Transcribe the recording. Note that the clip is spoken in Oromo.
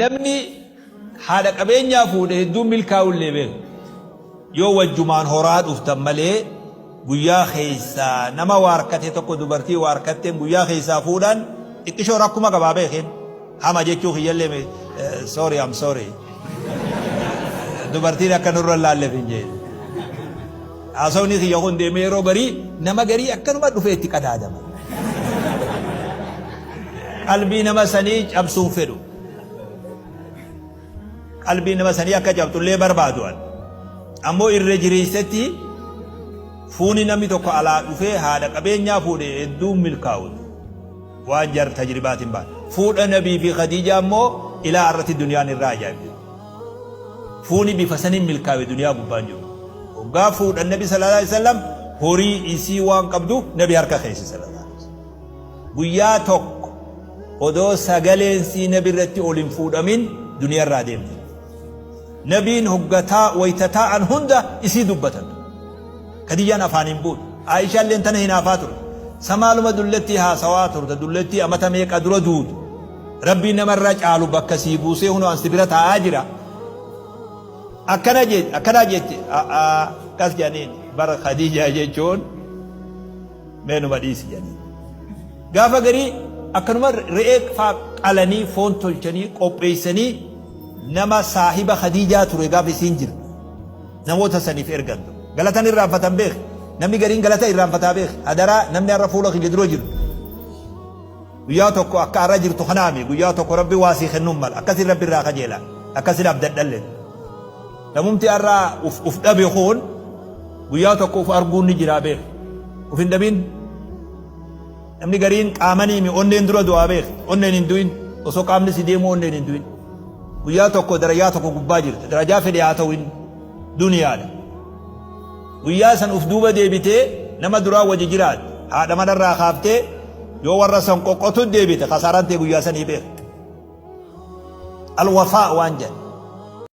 Namni haadha qabeenyaa fuudhe hedduun milkaa'ullee beeku. Yoo wajjumaan horaa dhuftan malee guyyaa keessaa nama waarkate tokko dubartii waarkatteen guyyaa keessaa fuudhaan xiqqishoo rakkuma qabaa beekeen. Hama jechuu kiyyallee sorry, I'm sorry. Dubartiin akka nurra hin laalleef hin jeen. Haasawni kiyya kun deemee yeroo garii nama garii akkanuma dhufee itti qadaadama. Qalbii nama sanii cabsuun fedhu. Qalbii nama sanii akka cabxullee barbaadu an. Ammoo irra jireessatti fuuni namni tokko alaa dhufee haadha qabeenyaa fuudhe hedduun milkaa'u. Waan jar tajribaatiin ba'a. Fuudha Nabii fi Khadiijaa immoo ilaa irratti duniyaan irraa ajaa'ibdi. Fuuni bifa saniin milkaawe duniyaa gubbaan jiru. Hoggaa fuudhan Nabi sallallahu alaihi wasallam horii isii waan qabduuf Nabi harka keessa sallallahu alaihi wasallam. Guyyaa tokko odoo sagaleen sii Nabi irratti ol hin fuudhamin duniyaa irraa deemte. Nabiin hoggataa wayta taa'an hunda isii dubbatan. Kadiyyaan afaan hin buutu. Aayishaalleen tana hinaafaa turte. Samaaluma dullettii haasawaa turte, dullettii amata meeqa dura duutu. Rabbiin namarra caalu bakka sii buusee hunoo an si bira taa'aa jira. Akkana jette, akkana jette, akkas jedhaniin bara Khadiijaa jechuun meenuma dhiisi jedhaniin. Gaafa garii akkanuma re'ee faa qalanii foon tolchanii qopheessanii nama saahiba Khadiijaa ture gaafa isiin jirtu namoota saniif ergan ture. Galatan irraanfatan beeki. Namni gariin galata irraanfataa beeki. Hadaraa namni har'a fuula kiyya dura jiru. Guyyaa tokko akka har'a jirtu kanaami guyyaa tokko Rabbi waa sii kennuun mala. Akkasin Rabbi irraa kajeela. Akkasin abdadhalle. Namumti har'a uf uf dhabe kun guyyaa tokko uf arguun ni jiraa beeki. Uf hin dhabin. Namni gariin qaamaniimi onneen dura du'aa beeki. Onneen hin du'in. Osoo qaamni si deemuu onneen hin du'in. Guyyaa tokko darajaa tokko gubbaa jirta. Darajaa fedhe haa ta'u inni. Duniyaadha. Guyyaa san uf duuba deebitee nama duraa wajji jiraatte. Haadha manarraa kaaftee yoo warra san qoqqotu deebite kasaaraan tee guyyaa sanii beeki. Alwafaa waan jedhan.